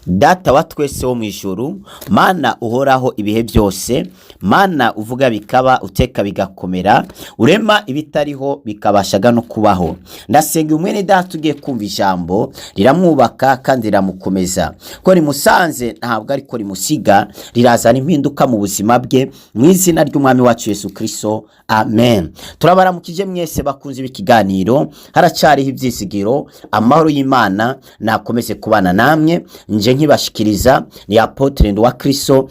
Data wa twese wo mu ijuru, Mana uhoraho ibihe byose, Mana uvuga bikaba, uteka bigakomera, urema ibitariho bikabashaga no kubaho, ndasenga umwene data ugiye kumva ijambo riramwubaka kandi riramukomeza, ko rimusanze ntabwo ariko rimusiga, rirazana impinduka mu buzima bwe, mu izina ry'Umwami wacu Yesu Kristo, amen. Turabaramukije mwese bakunze ikiganiro Haracyariho Ibyizigiro. Amahoro y'Imana nakomeze kubana namwe. Nje nkibashikiriza ni Apôtre wa Kristo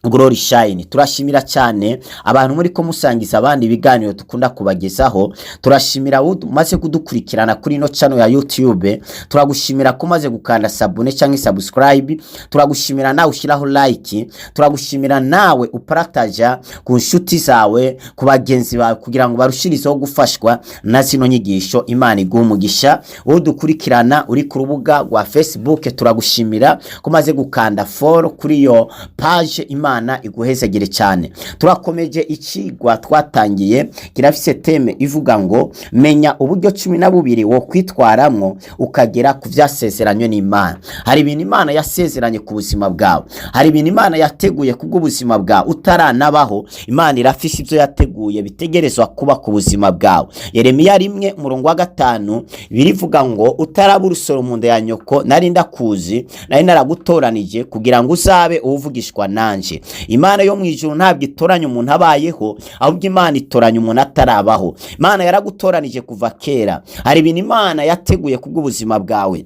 Glory Shine. Turashimira cyane abantu muri ko musangiza abandi ibiganiro dukunda kubagezaho. Turashimira umaze kudukurikirana kuri ino channel ya YouTube. Turagushimira ko umaze gukanda s'abonner cyangwa subscribe. Turagushimira nawe ushyiraho like. Turagushimira nawe uparataja ku nshuti zawe, ku bagenzi bawe, kugira ngo barushirizeho gufashwa na zino nyigisho. Imana iguhe umugisha. Wowe dukurikirana uri ku rubuga rwa Facebook, turagushimira ko umaze gukanda follow kuri iyo page. Imana iguhezagire cyane. Turakomeje ikigwa twatangiye, kirafise thème ivuga ngo menya uburyo 12 wo kwitwaramwo ukagera ku vyasezeranywe n'Imana. Hari ibintu Imana yasezeranye ku buzima bwawe, hari ibintu Imana yateguye kubw'ubuzima bwawe utaranabaho. Imana irafise ibyo yateguye bitegerezwa kuba ku buzima bwawe. Yeremiya 1 umurongo wa 5 birivuga ngo: "Utaraba urusoro mu nda ya nyoko nari ndakuzi, nari naragutoranije kugira ngo uzabe uwuvugishwa nanje." Imana yo mu ijuru ntabwo itoranya umuntu abayeho, ahubwo Imana itoranya umuntu atarabaho. Imana yaragutoranije kuva kera. Hari ibintu Imana yateguye kubw'ubuzima bwawe,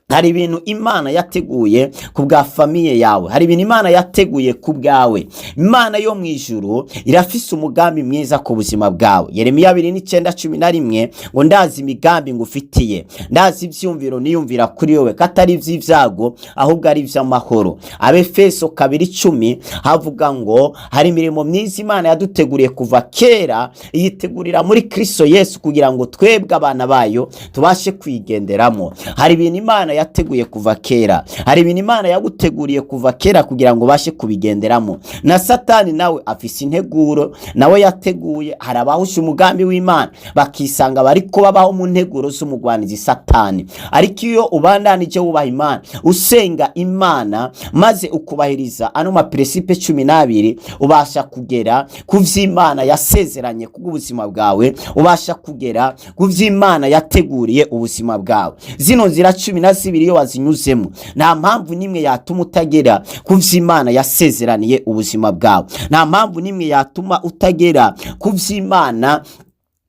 hari ibintu Imana yateguye ku bwa famille yawe, hari ibintu Imana yateguye ku bwawe. Imana yo mu ijuru irafise umugambi mwiza ku buzima bwawe. Yeremiya 29:11 ngo: "Ndazi imigambi ngufitiye, ndazi ivyumviro niyumvira kuri wowe, ko atari ivy'ivyago ahubwo ari ivy'amahoro." Abefeso 2:10 havuga ngo hari imirimo myiza Imana yaduteguriye kuva kera, iyitegurira muri Kristo Yesu kugira ngo twebwe abana bayo tubashe kuyigenderamo. Hari ibintu Imana yateguye kuva kera, hari ibintu Imana yaguteguriye kuva kera kugira ngo ubashe kubigenderamo. Na Satani nawe afise integuro nawe yateguye. Hari abahusha umugambi w'Imana bakisanga bariko babaho mu nteguro z'umugwanizi Satani. Ariko iyo ubandanije wubaha Imana, usenga Imana, maze ukubahiriza ano maprincipes 12, ubasha kugera ku vy'Imana yasezeranye kubw'ubuzima bwawe, ubasha kugera ku vy'Imana yateguriye ubuzima bwawe. Zino nzira 12 iyo wazinyuzemo, nta mpamvu n'imwe yatuma utagera ku vy'Imana yasezeraniye ubuzima bwawe, nta mpamvu n'imwe yatuma utagera ku vy'Imana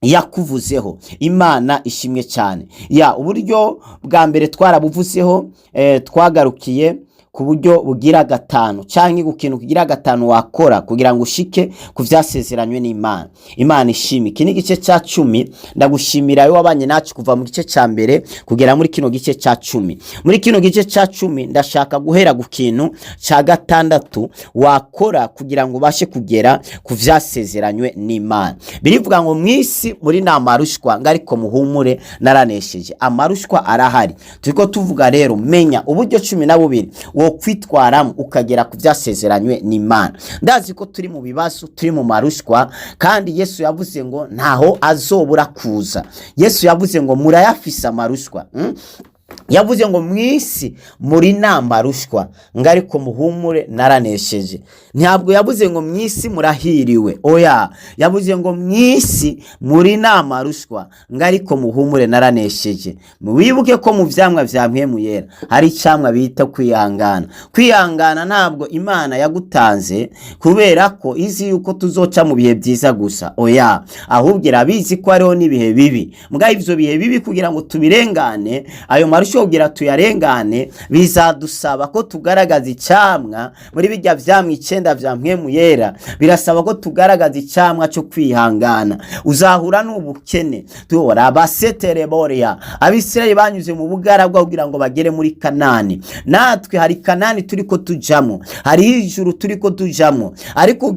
yakuvuzeho. Imana ishimwe cyane. Ya uburyo bwa mbere twarabuvuzeho, twagarukiye ku buryo bugira gatanu cyangwa ku kintu kigira gatanu wakora kugira ngo ushike ku vyasezeranywe n'Imana. Imana ishimwe. Iki ni igice cya 10. Ndagushimira wowe wabanye nacu kuva mu gice cya mbere kugera muri kino gice cya 10. Muri kino gice cya 10 ndashaka guhera ku kintu cya gatandatu wakora kugira ngo ubashe kugera ku vyasezeranywe n'Imana. Birivuga ngo mu isi muri ni amarushwa, ngo ariko muhumure, naranesheje. Amarushwa arahari. Turiko tuvuga rero menya uburyo 12 wo kwitwaramo ukagera ku byasezeranywe n'Imana. Ndazi ko turi mu bibazo, turi mu marushwa, kandi Yesu yavuze ngo ntaho azobura kuza. Yesu yavuze ngo murayafise amarushwa, Yavuze ngo mu isi muri namarushwa, ngo ariko muhumure, naranesheje. Ntabwo yavuze ngo mu isi murahiriwe, oya. Yavuze ngo mu isi muri namarushwa, ngo ariko muhumure, naranesheje. Wibuke ko mu vyamwa vya Mpwemu Yera hari icamwa bita kwihangana. Kwihangana ntabwo Imana yagutanze kubera ko izi yuko tuzoca mu bihe byiza gusa, oya, ahubwo irabizi ko hariho n'ibihe bibi. Mbwa ivyo bihe bibi kugira ngo tubirengane, ayo marusho kugira tuyarengane, bizadusaba ko tugaragaza icamwa muri bijya vyamwa icenda vya Mpwemu Yera. Birasaba ko tugaragaza icamwa cyo kwihangana. Uzahura n'ubukene tuhora abasetereboria. Abisirayeli banyuze mu bugaragwa kugira ngo bagere muri Kanani. Natwe hari Kanani turiko tujamwo, hari ijuru turiko tujamwo, ariko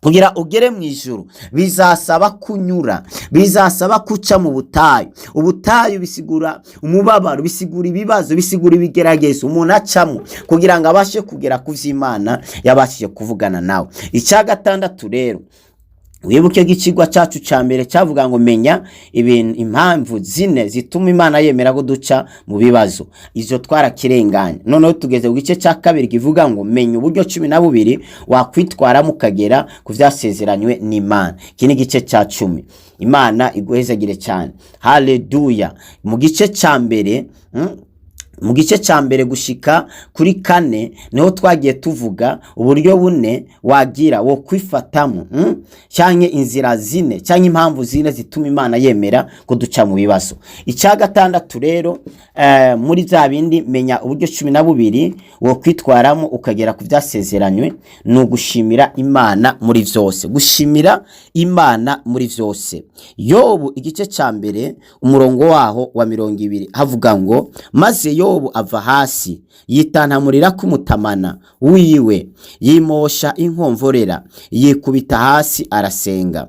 kugira ugere mu ijuru bizasaba kunyura, bizasaba kuca mu butayu. Ubutayu bisigura umubabaro, bisigura ibibazo, bisigura ibigeragezo umuntu acamo kugira ngo abashe kugera ku vy'Imana yabashije kuvugana nawe. Icya gatandatu rero Wibuke ko ikigwa cyacu cya mbere cyavuga ngo menya ibintu, impamvu zine zituma Imana yemera ko duca mu bibazo. Izo twarakirenganye. Noneho tugeze ku gice cya kabiri kivuga ngo menya uburyo 12 wakwitwaramo ukagera ku byasezeranywe n'Imana. Iki ni igice cya 10. Imana iguhezagire cyane. Haleluya. Mu gice cya mbere, mu gice cya mbere gushika kuri kane, niho twagiye tuvuga uburyo bune wagira wo kwifatamo, canke inzira zine canke impamvu zine zituma Imana yemera ko duca mu bibazo. Icya gatandatu rero, muri bya bindi menya uburyo 12 wo kwitwaramo ukagera ku byasezeranywe, ni ugushimira Imana muri vyose. Gushimira Imana muri vyose. Yobu igice cya mbere, umurongo waho wa 20, havuga ngo: "Maze Yobu ava hasi, yitantamurira k'umutamana wiwe, yimosha inkomvorera, yikubita hasi arasenga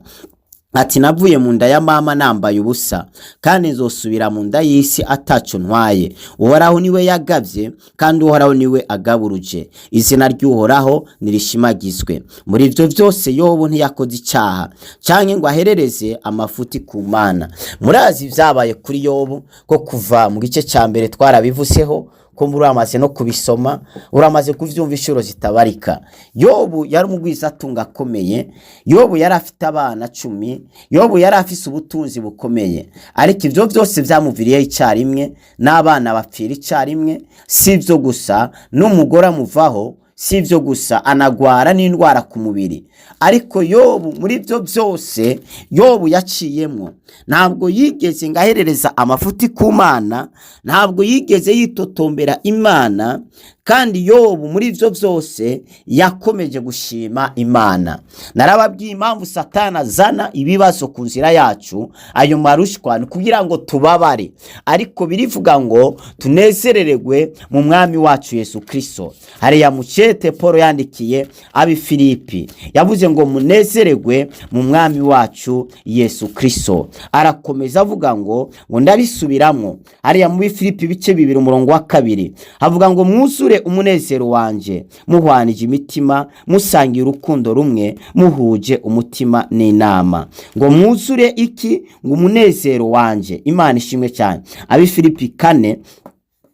ati: 'Navuye mu nda ya mama nambaye ubusa, kandi nzosubira mu nda y'isi ataco ntwaye. Uhoraho niwe yagavye, kandi Uhoraho niwe agaburuje, izina ry'Uhoraho nirishimagizwe.' Muri ivyo vyose Yobu ntiyakoze icaha canke ngo aherereze amafuti ku Mana." Murazi vyabaye kuri Yobu, ko kuva mu gice ca mbere twarabivuseho, ko uramaze no kubisoma, uramaze kuvyumva inshuro zitabarika. Yobu yari umugwizatunga akomeye. Yobu yari afite abana 10. Yobu yari afise ubutunzi bukomeye, ariko ivyo vyose vyamuviriyeho icyarimwe, n'abana bapfira icyarimwe. Si ivyo gusa, n'umugore amuvaho. Si ibyo gusa, anagwara n'indwara ku mubiri. Ariko Yobu, muri ibyo byose Yobu yaciyemo, ntabwo yigeze ngo aherereza amafuti ku Mana, ntabwo yigeze yitotombera Imana. Kandi Yobu muri ibyo byose yakomeje gushima Imana. Narababwiye impamvu Satana azana ibibazo ku nzira yacu. Ayo marushwa ni kugira ngo tubabare, ariko birivuga ngo tunezerererwe mu Mwami wacu Yesu Kirisito. Hariya mu cete Paul yandikiye ab'i Filipi, yavuze ngo munezererwe mu Mwami wacu Yesu Kirisito. Arakomeza avuga ngo ndabisubiramo. Hariya muri Filipi ibice 2, umurongo wa 2, havuga ngo: "Mwuzure umunezero wanje, muhwanije imitima, musangiye urukundo rumwe, muhuje umutima n'inama." Ngo mwuzure iki? Ngo umunezero wanje. Imana ishimwe cyane. Ab'i Filipi 4,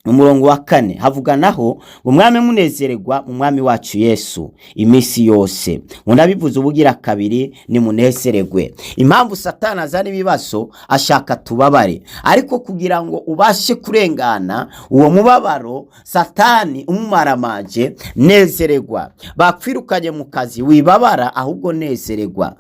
umurongo wa 4, havuga naho ngo mwame munezererwa mu Mwami wacu Yesu iminsi yose. Ngo ndabivuze ubugira kabiri, nimunezererwe. Impamvu Satani azana ibibazo, ashaka tubabare. Ariko kugira ngo ubashe kurengana uwo mubabaro Satani umumaramaje, nezererwa. Bakwirukanye mu kazi, wibabara, ahubwo nezererwa.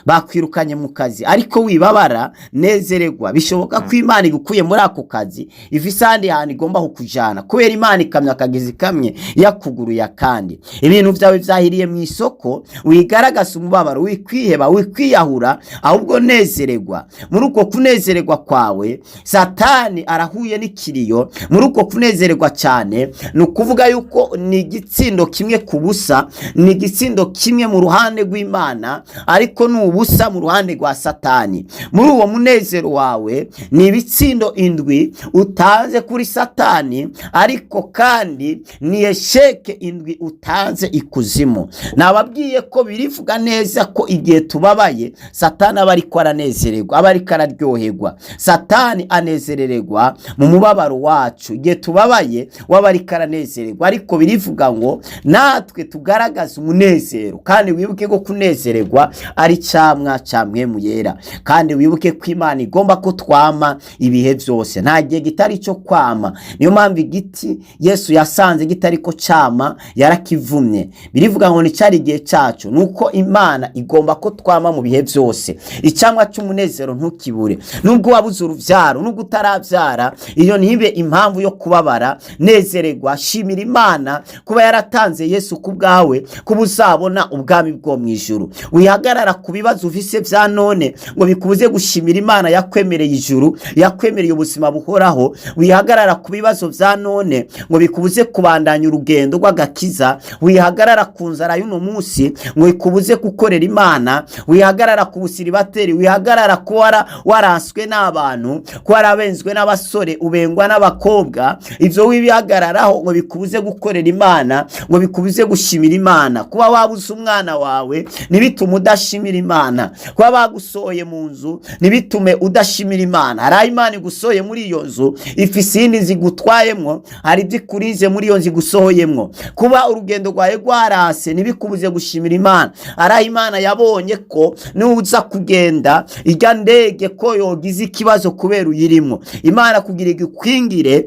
Bakwirukanye mu kazi, ariko wibabara, nezererwa. Bishoboka ko Imana igukuye muri ako kazi ifise ahandi hantu igomba kukujana, kubera Imana ikamyo akagezi kamwe yakuguruye akandi. Ibintu byawe vyahiriye mu isoko, wigaragaza umubabaro, wikwiheba, wikwiyahura, ahubwo nezererwa. Muri uko kunezererwa kwawe, Satani arahuye n'ikiriyo. Muri uko kunezererwa cyane, ni ukuvuga yuko ni igitsindo 1-0, ni igitsindo kimwe mu ruhande rw'Imana, ariko ni ubusa mu ruhande rwa Satani. Muri uwo munezero wawe ni ibitsindo 7 utanze kuri Satani, ariko kandi ni échec 7 utanze ikuzimu. Nababwiye ko birivuga neza ko igihe tubabaye, Satani aba ariko aranezererwa, aba ariko araryoherwa. Satani anezerererwa mu mubabaro wacu. Igihe tubabaye, waba ariko aranezererwa. Ariko birivuga ngo natwe tugaragaze umunezero. Kandi wibuke ko kunezererwa ari camwa ca Mpwemu Yera. Kandi wibuke ko Imana igomba ko twama ibihe byose, nta gihe gitari cyo kwama. Niyo mpamvu igiti Yesu yasanze kitari ko cama yarakivumye. Birivuga ngo nicari igihe cyacu. Nuko Imana igomba ko twama mu bihe byose. Icamwa cy'umunezero ntukibure. Nubwo wabuze uruvyaro, nubwo utarabyara, iyo ntibe impamvu yo kubabara. Nezererwa, shimira Imana kuba yaratanze Yesu ku bwawe, kuba uzabona ubwami bwo mu ijuru. Wihagarara ku bibazo ufise vya none ngo bikubuze gushimira Imana yakwemereye ijuru, yakwemereye ubuzima buhoraho. Wihagarara ku bibazo vya none ngo bikubuze kubandanya urugendo rw'agakiza. Wihagarara ku nzara y'uno munsi ngo ikubuze gukorera Imana. Wihagarara ku busiribateri, wihagarara kuba waranswe n'abantu, ko warabenzwe n'abasore, ubengwa n'abakobwa. Ivyo wibihagararaho ngo bikubuze gukorera Imana, ngo bikubuze gushimira Imana. Kuba wabuze umwana wawe ntibitume udashimira Imana. Kuba bagusohoye mu nzu ntibitume udashimira Imana. Hari aho Imana igusohoye muri iyo nzu, ifise iyindi nzu igutwayemwo, hari ibyo ikurize muri iyo nzu igusohoyemwo. Kuba urugendo rwawe rwarase ntibikubuze gushimira Imana. Hari aho Imana yabonye ko nuza kugenda irya ndege ko yogize ikibazo kubera uyirimwo, Imana kugira igukwingire,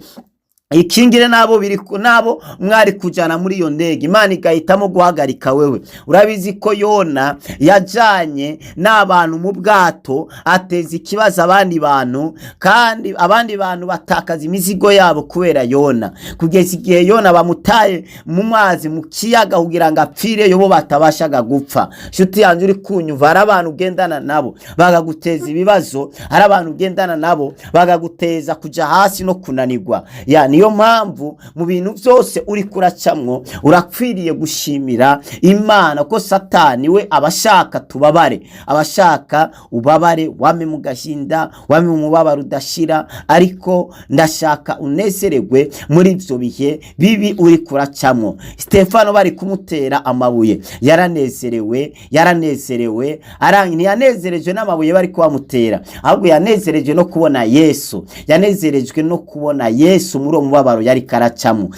ikingire nabo biri nabo mwari kujana muri iyo ndege, Imana igahitamo guhagarika wewe. Urabizi ko Yona yajanye n'abantu mu bwato, ateza ikibazo abandi bantu, kandi abandi bantu batakaza imizigo yabo kubera Yona, kugeza igihe Yona bamutaye mu mazi, mu kiyaga, kugira ngo apfire bo batabashaga gupfa. Nshuti yanjye uri kunyumva, hari abantu ugendana nabo bagaguteza ibibazo, hari abantu ugendana nabo bagaguteza kuja hasi no kunanirwa. Ya niyo mpamvu mu bintu byose uri kuracamwo urakwiriye gushimira Imana, ko Satani we abashaka tubabare, abashaka ubabare, wame mu gahinda, wame mu mubabaro udashira. Ariko ndashaka unezererwe muri ibyo bihe bibi uri kuracamwo. Stefano bari kumutera amabuye yaranezerewe, yaranezerewe. Ntiyanezerejwe n'amabuye bari kubamutera, ahubwo yanezerejwe no kubona Yesu, yanezerejwe no kubona Yesu muri uwo mubabaro yari karacamo.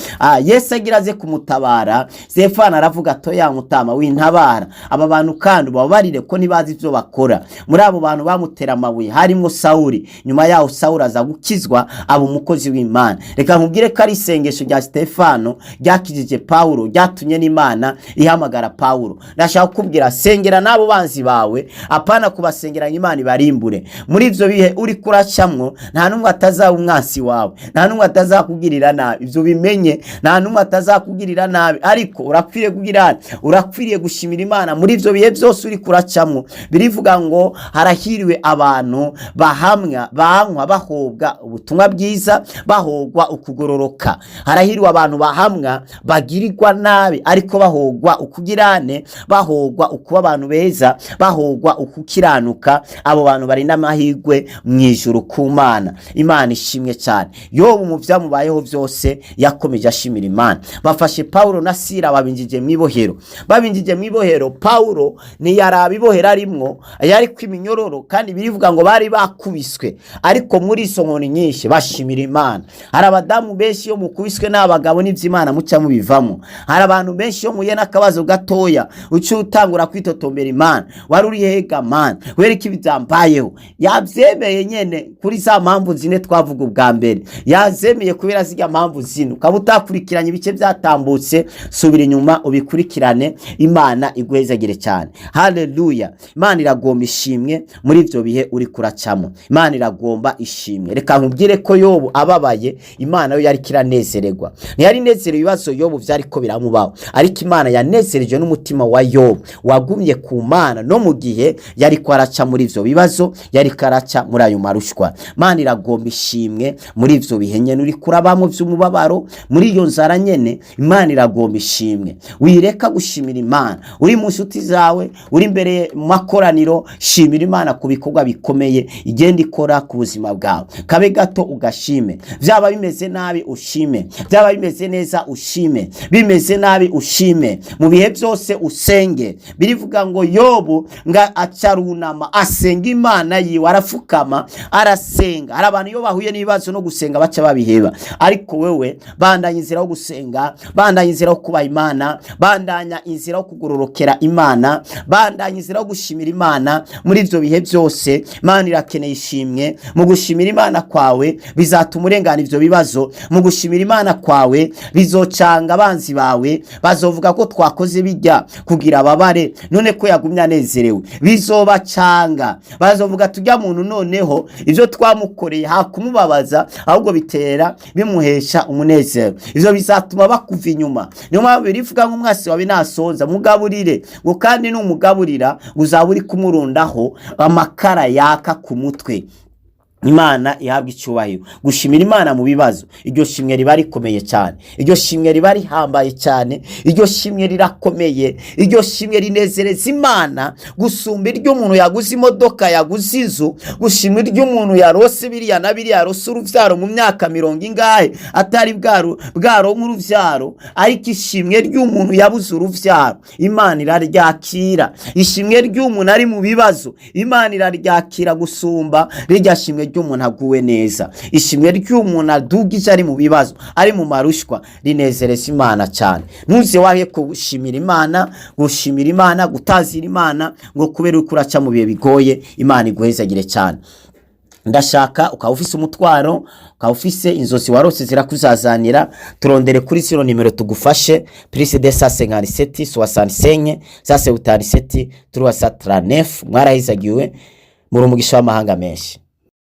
Yesu agira aze kumutabara, Stefano aravuga ato ya mutama wintabara aba bantu, kandi ubabarire ko ntibazi ibyo bakora. Muri abo bantu bamutera amabuye harimo Sawuli. Nyuma yaho Sawuli aza gukizwa, aba umukozi w'Imana. Reka nkubwire ko ari isengesho rya Stefano ryakijije Pawulo, ryatumye n'Imana ihamagara Pawulo. Ndashaka kukubwira, sengera n'abo banzi bawe, apana kubasengera ngo Imana ibarimbure. Muri ibyo bihe uri kuracamwo, nta n'umwe atazaba umwansi wawe, nta n'umwe atazakugirira nabi. Ibyo bimenye, nta n'umwe atazakugirira nabi, ariko urakwiriye kugira, urakwiriye gushimira Imana muri ibyo bihe byose uri kuracamwo. Birivuga ngo harahiriwe abantu bahamwa banywa bahobwa ubutumwa bwiza, bahogwa ukugororoka. Harahiriwe abantu bahamwa, bagirirwa nabi, ariko bahogwa ukugirane, bahogwa ukuba abantu beza, bahogwa ukukiranuka. Abo bantu bari n'amahirwe mu ijuru ku Mana. Imana ishimwe cyane. Yobu mu byamubayeho byose yakomeje ashimira Imana. Bafashe Pawulo na Sira babinjije mu ibohero. Babinjije mu ibohero, Pawulo ntiyaraba ibohero arimwo, yari kw'iminyororo, kandi birivuga ngo bari bakubiswe, ariko muri izo nkoni nyinshi bashimira Imana. Hari abadamu benshi iyo mukubiswe n'abagabo n'iby'Imana muca mubivamo. Hari abantu benshi iyo muhuye n'akabazo gatoya uca utangura kwitotombera Imana: wari uri hega Mana? Kubera ko ibi byambayeho. Yabyemeye nyene kuri za mpamvu zine twavuga ubwa mbere, yazemeye kubera zirya mpamvu zine. Ukaba utakurikiranye ibice byatambutse, subira inyuma ubikurikirane. Imana iguhezagire cyane. Haleluya! Imana iragomba ishimwe muri ibyo bihe uri kuracamo. Imana iragomba ishimwe. Reka nkubwire ko Yobu ababaye, Imana yo yari kiranezererwa. Ntiyari inezerewe ibibazo Yobu byari ko biramubaho, ariko Imana yanezereje n'umutima wa Yobu wagumye ku Mana no mu gihe yari ko araca muri ibyo bibazo, yari ko araca muri ayo marushwa. Imana iragomba ishimwe muri ibyo bihe nyene uri kurabamo by'umubabaro, muri iyo nzara nyene. Imana iragomba ishimwe. Wireka gushimira Imana uri mu nshuti zawe, uri imbere mu makoraniro. Shimira Imana ku bikorwa bikomeye igenda ikora ku buzima bwawe. Kabe gato ugashime. Byaba bimeze nabi ushime, byaba bimeze neza ushime, bimeze nabi ushime, mu bihe byose usenge. Birivuga ngo Yobu nga acarunama asenga Imana yiwe, arafukama arasenga. Hari abantu iyo bahuye n'ibibazo no gusenga baca babiheba, ariko wewe bandanya inzira yo gusenga, bandanya inzira yo kubaha Imana, bandanya inzira yo kugororokera Imana, bandanya inzira yo gushimira Imana muri ibyo bihe byose. Imana irakeneye ishimwe. Mu gushimira Imana kwawe bizatuma urengana ibyo bibazo. Mu gushimira Imana kwawe bizocanga abanzi bawe, bazovuga ko twakoze bijya kugira ababare, none ko yagumye anezerewe. Bizobacanga, bazovuga tujya muntu noneho ibyo twamukoreye hakumubabaza, ahubwo bitera bimuhesha umunezero. Ivyo bizatuma bakuva inyuma. Niyo mpamvu birivuga ngo umwasi wawe nasonza mugaburire, ngo kandi numugaburira ngo uzaba uri kumurundaho amakara yaka ku mutwe. Imana ihabwa icyubahiro. Gushimira Imana mu bibazo, iryo shimwe riba rikomeye cyane, iryo shimwe riba rihambaye cyane, iryo shimwe rirakomeye, iryo shimwe rinezereza Imana gusumba iry'umuntu yaguze imodoka, yaguze inzu, gushima iry'umuntu yarose biriya na biriya, yarose urubyaro mu myaka mirongo ingahe atari bwaronka urubyaro. Ariko ishimwe ry'umuntu yabuze urubyaro, Imana iraryakira. Ishimwe ry'umuntu ari mu bibazo, Imana iraryakira gusumba rirya shimwe ry'umuntu aguwe neza. Ishimwe ry'umuntu adugije ari mu bibazo, ari mu marushwa, rinezereza Imana cyane. Ntuze wahe gushimira Imana, gushimira Imana, gutazira Imana ngo kubera uko uraca mu bihe bigoye. Imana iguhezagire cyane. Ndashaka ukaba ufise umutwaro, ukaba ufise inzozi warose zirakuzazanira, turondere kuri zino nimero tugufashe: +257 65 177 339. Mwarahizagiwe, muri umugisha w'amahanga menshi.